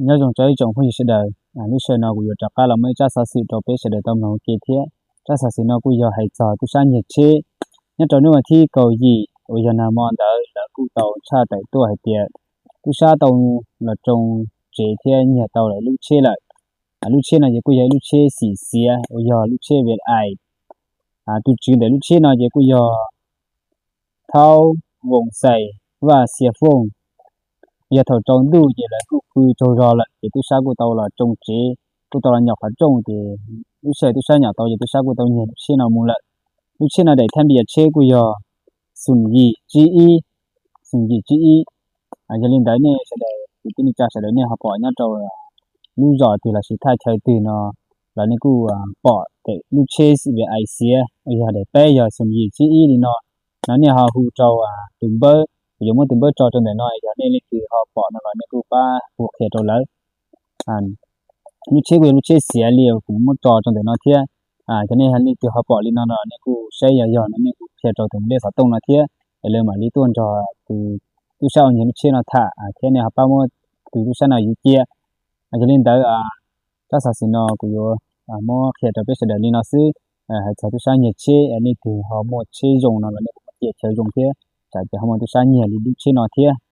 Nyob zoo tsoom phooj ywg sawv daws, lub sij hawm no kuv yuav rov qab los muaj ib tsab xov xwm rau peb sawv daws tau mloog ua ke thiab. Tsab xov xwm no kuj yog hais txog tub sab nyiag tsheb. Nyob rau hnub tim kaum yim uas yog nag hmo ntawd lawv kuj tau tshaj tawm tuaj hais tias tub sab tau los tsoo tsev thiab nyiag tau lawv lub tsheb lawm. Lub tsheb no ces kuj yog ib lub tsheb xim xiav uas yog lub tsheb Velias. Tus tswv ntawm lub tsheb no ces kuj yog Thaub Voos Xais Vaj Xia Fooj. Yog thaum tsaus ntuj ces lawv kuj pw tsaug zog lawm ces tub sab kuj tau los tsoo tsev, kuj tau los nyom qhov rooj ces lub sij hawm tub sab nyom tau ces tub sab kuj tau nyiag lub tsheb no mus lawm. Lub tsheb no daim thaj npias tsheb kuj yog xoom yim tsib ib, xoom yim tsib ib. Yog li ntawd nej sawv daws kwv tij neej tsa sawv daws nej ho pom nyob rau lub zos twg lossis thaj chaw twg no los nej kuj pom lub tsheb Velias xiav uas yog daim peb yog xoom yim tsib ib li no, no nej ho hu rau tus npawb, kuv yuav muab tus npawb tso rau ntawm no, yog nej leej twg ho pom no los nej kuj pab hu qhia rau lawv. Lub tsheb kuj yog lub tsheb xiav li kuv muab tso rau ntawm no thiab. Yog nej leej twg ho pom li no no nej kuj saib yog yog no nej kuj qhia rau tus npawb xov tooj no thiab, es lawv mam li tuaj nrog tus tub sab uas nyiag lub tsheb no tham thiab nej ho pab muab tus tub sab no yuav cia. Yog li ntawd, tsab xov xwm no kuv yuav muab qhia rau peb sawv daws li no xwb. Hais txog tub sab nyiag tsheb, nej twg ho muaj tsheb zoo no los nej kuj muab cia chaw zoo thiab, tsam ces ho muaj tub sab nyiag li lub tsheb no thiab.